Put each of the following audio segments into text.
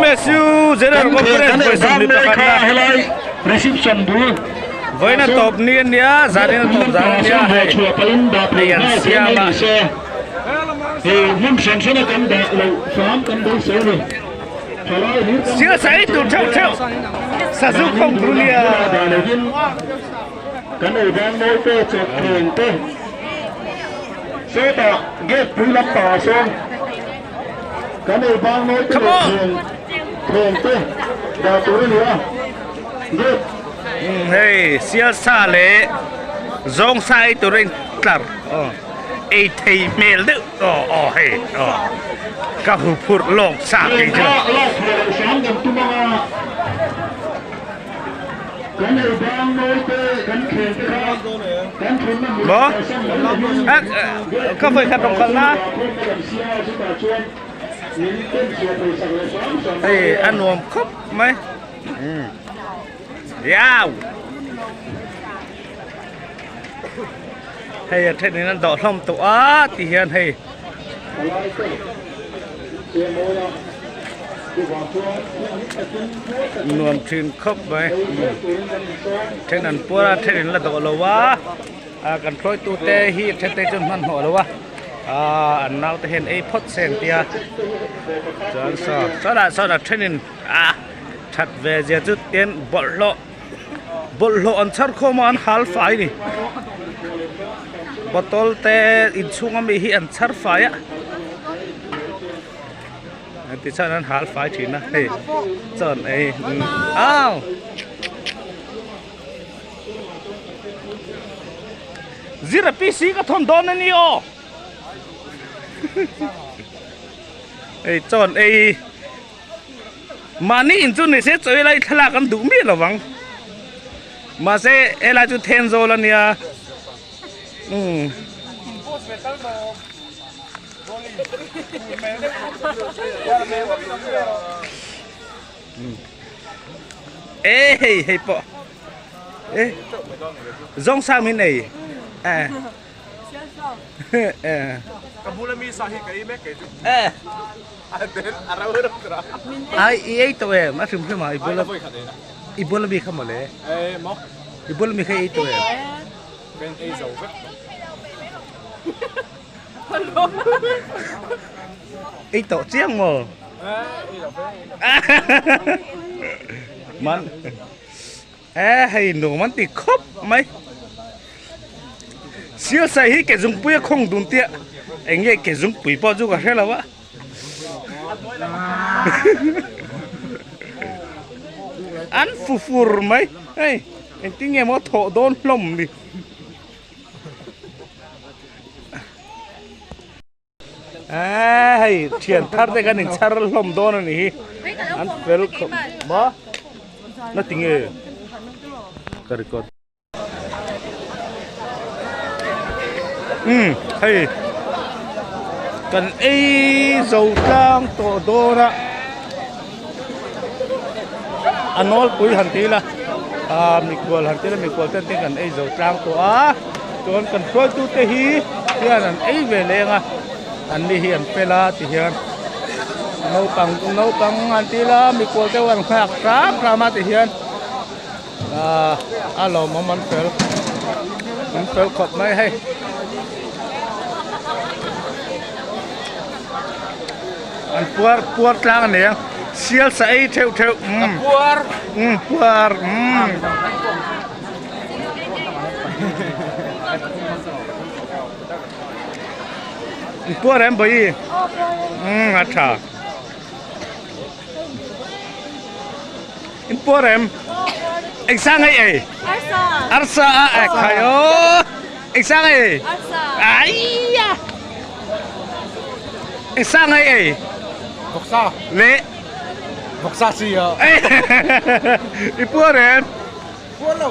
MSU General Conference vawi 21 na Reception bul vawiin a tawp ni a nia zanin a tawp zan a nia hei hei an siam a. Hmun hran hran a kan dah loh hram kan beisei a ni. Sir sai tur theuh theuh sazu khawng tur nia. Kan ei bang mawi te chawp thleng te sawtah gate pui lampangah sawn kan ei bang mawi te leh thleng thleng te dah tur a ni a gate. Hei sial sa leh zawng sa ei tur a in tlar ei thei hmel deuh. Aw aw hei aw ka hu phurh lawk sa kei chu. Lak leh loh hram kan tum anga kan ei bang mawi te kan khel te kha kan thunna hmun Maw? kalsan mai lovin A ka vawi khat rawng kalna. khawmna kan siam a chutah chuan min pen chhuah thei sak leh hram hram Hei a nuam khawp mai. Yau. Hei a then in an dawh hlawm tawh a ti hian hei. Nuam thin khawp mai then an puar a then in la dawh lo a ah kan hruaitu te hi a then te chuan hmanhmawh lo a ah an nau te hian ei phawt se an tia chuan saw sawtah sawn a then in ah that ve zia chu tian bawlhhlawh. Bawlhhlawh an chhar khawm a an hal fai a ni bottle te inchhung ami hi an chhar fai a tichuan an hal fai thin a hei chuan ei au zira PC ka thawn dawn a ni aw hei chuan ei. Mahni in chu nise chawi lai thlalak an duh miah lovang. Mahse helai chu Thenzawl a nia. Umm. Ê hei hei pawh. Ê zawng sang min ei. Ê. Ka bula mi sa hi ka ei mek kei chu. Ê. Ai i ei tawh em a hrim hrim ah i bula i bula mi kha mawle i bula mi kha i ei tawh em ei tawh chiang maw man e hei nuam an ti khawp mai sialsai hi ke zungpui a khawng dun tia eng nge ke zungpui pawh chu ka hre lo a an fu fur mai hei engtin nge maw thawh dawn hlawm ni. Eee hei thian thar te khan in chhar hlawm dawn a ni hi an fel khawp maw na ti nge ka record umm hei kan ei zo tlang tawh dawn a a nawlpui han ti ila ah mikhual han ti ila mikhual ten te kan ei zo tlang tawh a chuan kan hruaitu te hi hian an ei ve leng a an ni hi an fel a ti hian naupang naupang han ti ila mikhual deuh an nghak hram hram a ti hian ah a lawmawm an fel an fel khawp mai hei. An puar puar tlang a ni ang sial sa ei theuh theuh umm puar umm puar umm puar em bawi umm a tha in puar em eng sang ei ei arsa a ek khai aw eng sang ei ai a Eng sang ei ei? Vawksa. Le. Vawksa si a. I puar em? Puar lo.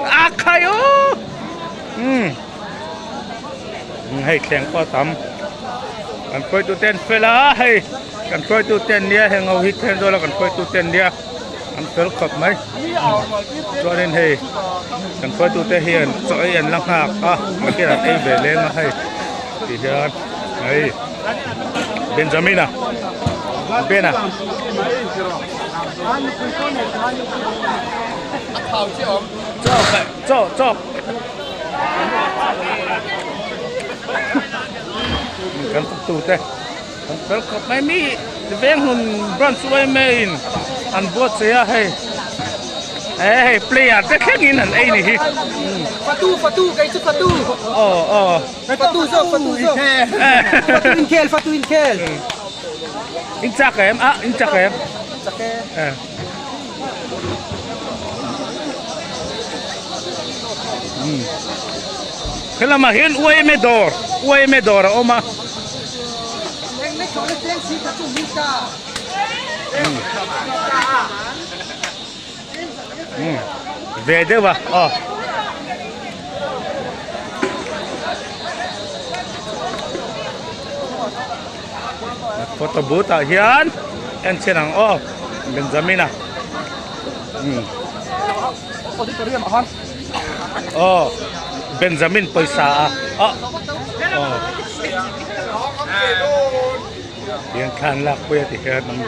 A khai o. Um. Hei thleng pawh tam. Kan hruaitu ten fel a hei. Kan hruaitu ten nia heng ho hi then dawn a kan hruaitu ten nia. An fel khawp mai. Chuanin hei kan hruaitute hian chaw ei an la nghak a nakin an ei ve leng a hei ti hian. Hei Benjamina Bena Chaw chaw Kan tu te An fel khawp mai mi veng hun branch yma in an buatsaih a hei eh hei player te thleng in an ei ni hi Fatu fatu kei chu fatu aw aw fatu zawk fatu zawk fatu inkhel fatu inkhel in chak em a in chak em chak e eh helamah hian yma dawr yma dawr a awm a. Ve deuh a aw. Photo booth ah hian en chhin ang aw Benjamina aw Benjamin pawisa a aw aw hian thlan lak pui a ti hian an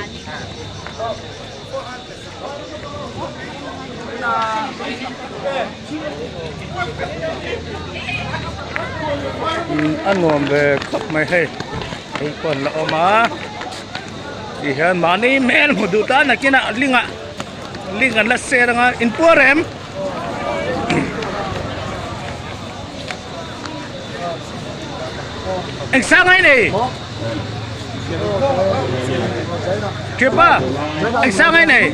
a nuam ve khawp mai hei hei pawh an la awm a ti hian mahni hmel hmu duh tan nakinah link ah link an la share anga inpuar em. Eng sang ai nei? Tripa, eng sang ai nei?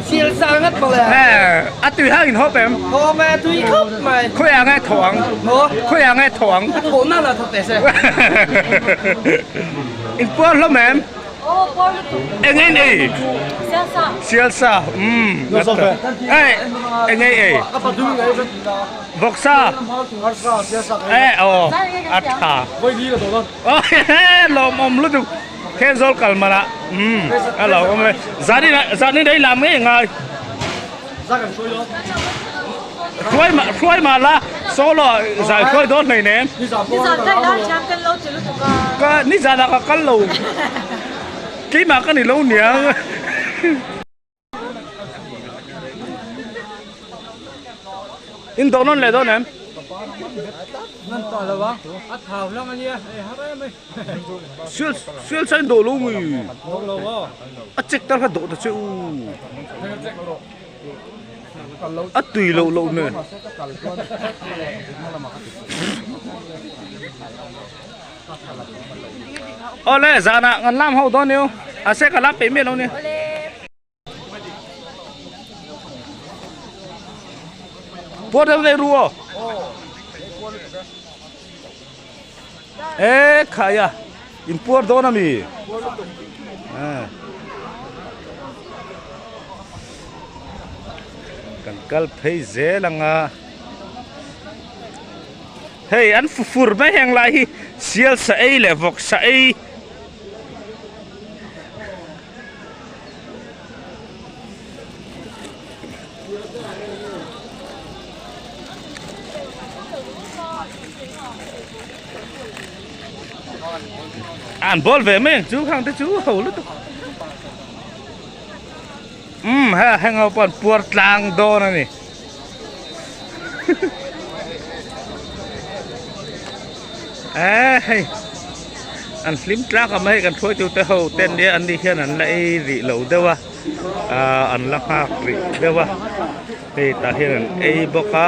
Sial sang ngat bawk le. Eh, a tui hang in hawp em? Haw mai tui khawp mai. Khoi ang e tho ang? Maw? Khoi ang e tho ang? A tho na la thawk teh se. In puar hlawm em? Aw, puar lutuk. Eng ei nei? Sial sa. Sial sa, umm. Ei, eng ei ei? Vawksa. Eh, aw, a tha. Lawmawm lutuk. Thenzawl kal mana. Umm, a lo awm e. Zan in zan in ei lam ngei ngai. Hruai mah hruai mah la solo zai hruai dawn hlei nem. Nizan kha i lan thiam kan lo che lutuk a. Ka nizan ah ka kal lo. Keimah ka ni lo niang. In dawh nawn leh dawn em? Nan tawh lo ang. A thau hlang a nia. Ei har em mai. Sial sial sa in dawh lo ngi. Dawh lo aw. A check tar kha dawh ta che u. A tui loh loh nen. Awle zanah kan lam ho dawn aniu a se ka lam peih miah lo nia. Puar deuh daih ru aw. E khaia in puar dawn ami. Kan kal phei zel anga. Hei an fufur mai heng lai hi sial sa ei leh vawk sa ei. An bawl ve mai ang chu khang te chu ho lutuk. Umm he heng ho pawh an puar tlang dawn a ni. Eh hei an hlim tlak a mai kan hruaitu te ho ten nia an ni hian an la ei rih lo deuh a ah an la nghak rih deuh a hei tah hian an ei bawk a.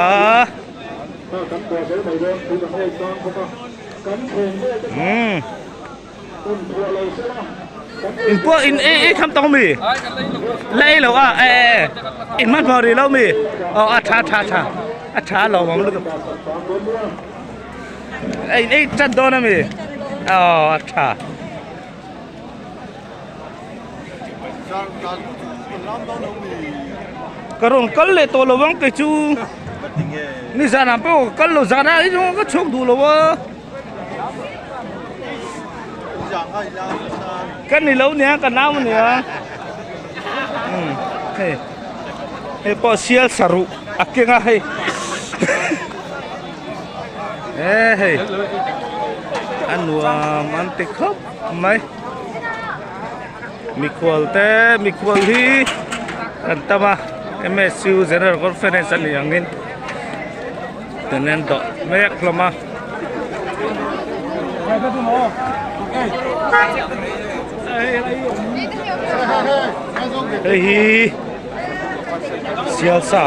Umm. In pawh in ei ei tham tawng mi la ei lo a e e in hmanhmawh rih lo mi aw a tha tha tha a tha lo awm lutuk in ei chat dawn a mi aw a tha. Ka rawn kal leh tawh lo ang kei chu nizan ah pawh ka kal lo zan ah hi chu ka chhuak duh lo a. Ka ni lo nia ka nau ania umm hei hei pawh sial saruh a keng a hei e hei. A nuam an ti khawp mai. Mikhual te mikhual hi an tam a M_S_U General Conference a nih angin kan en tawh mek hlawm a. Hei hi Sialsa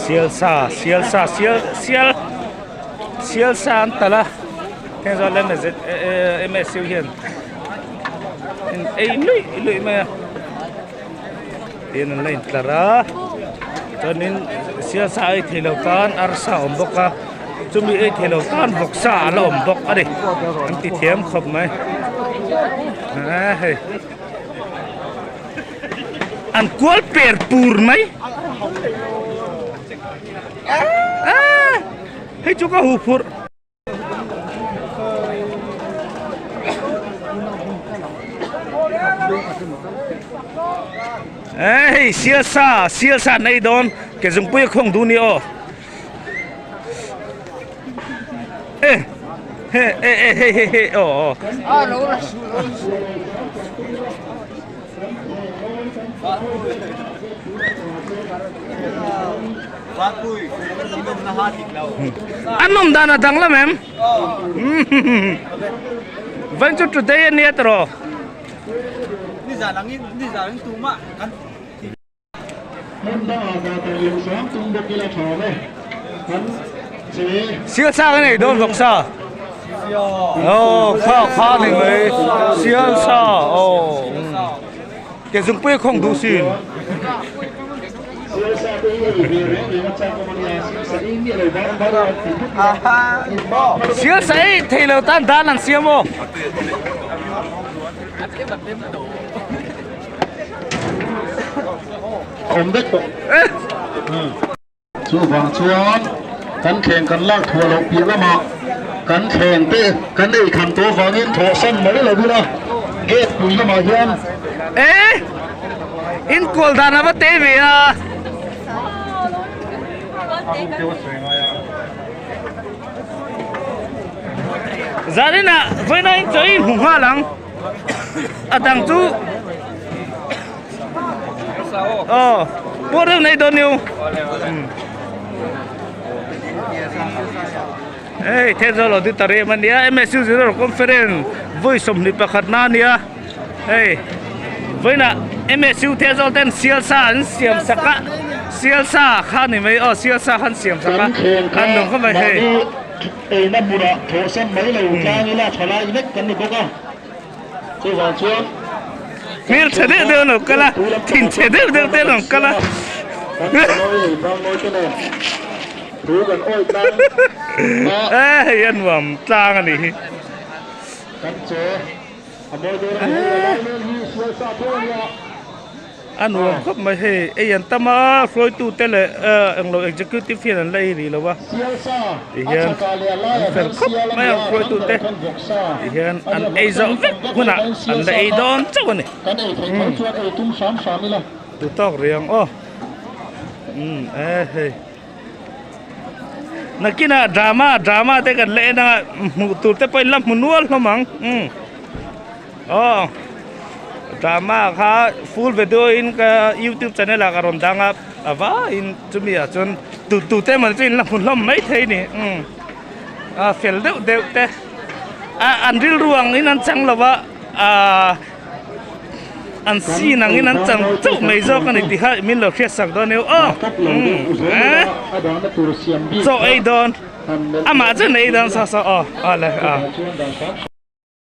Sialsa Sialsa sial sial Sialsa an talh a heng zawh lem M_S_U hian in ei luih luih mai a tin an la intlar a chuanin Sialsa ei thei lo tan arsa a awm bawk a chumi ei thei lo tan vawksa a la awm bawk a ni an ti thiam khawp mai hei. An kual per pur mai. Ah, hei chu ka hu phurh. Eh, hei sial sa, sial sa nei dawn ke zungpui a khawng duh ni aw. Eh, he eh eh hei hei hei aw aw. An awm dan a danglam em? Vain chu today a nia tiraw? Sial sa ka nei dawn vawk sa aw kha kha ni mai sial sa aw ke zungpui a khawng duh sin. Sial sa ei thei lo tan dan an siam aw. Awm vek tawh. Chuvang chuan kan thleng kan lak thuah loh piah lamah kan thleng te kan ei tham tawh vangin thawhsan mai lo ila gate pui lamah hian. E! Inkual dan a va te ve a. Zaninah vawiina in chaw i hmu nghal ang. A dang chu Ờ, bố rêu này đón yêu. Hey, thế giờ là đi tare mà nia MSU General Conference vui som ni pakhat na nia. Hey, với na MSU thế giờ ten sial sa an siam saka. Sial sa kha ni mai oh sial sa han siam saka. An nong kha mai hey. Eina hmunah thawhsan mai lo tlang ila thalai vek kan ni bawk a, chuvang chuan Hmel chhe deuh deuh an lo kal a, thin chhe deuh deuh te an lo kal a. Kan thalai lei bang mawi te nen thu kan awih tlang a. E hei a nuam tlang a nih hi. Kan che a mawi dawn a ni hei a lai vel hi sialsa tho a nia. A nuam khawp mai hei, ei an tam a, hruaitute leh englo executive hian an la ei rih lo a, tihian an fel khawp mai ang hruaitute tihian an ei zawh vek hunah an la ei dawn chauh a ni. Duh tawk rih ang aw, umm e hei nakinah drama drama te kan la en anga hmuh tur te pawh in la hmu nual hlawm ang umm. Aw drama kha full video in ka youtube channel ah ka rawn dang a a vaiin chumi ah chuan tu tu te emaw chu in la hmu hlawm mai thei a ni umm a fel deuh deuh te a an rilru ang in an chang lo va ahh an scene ang in an chang chauh mai zawk a ni tih kha min lo hriat sak dawn nia aw umm eh chaw ei dawn amah chu an ei dawn saw saw aw awle aw.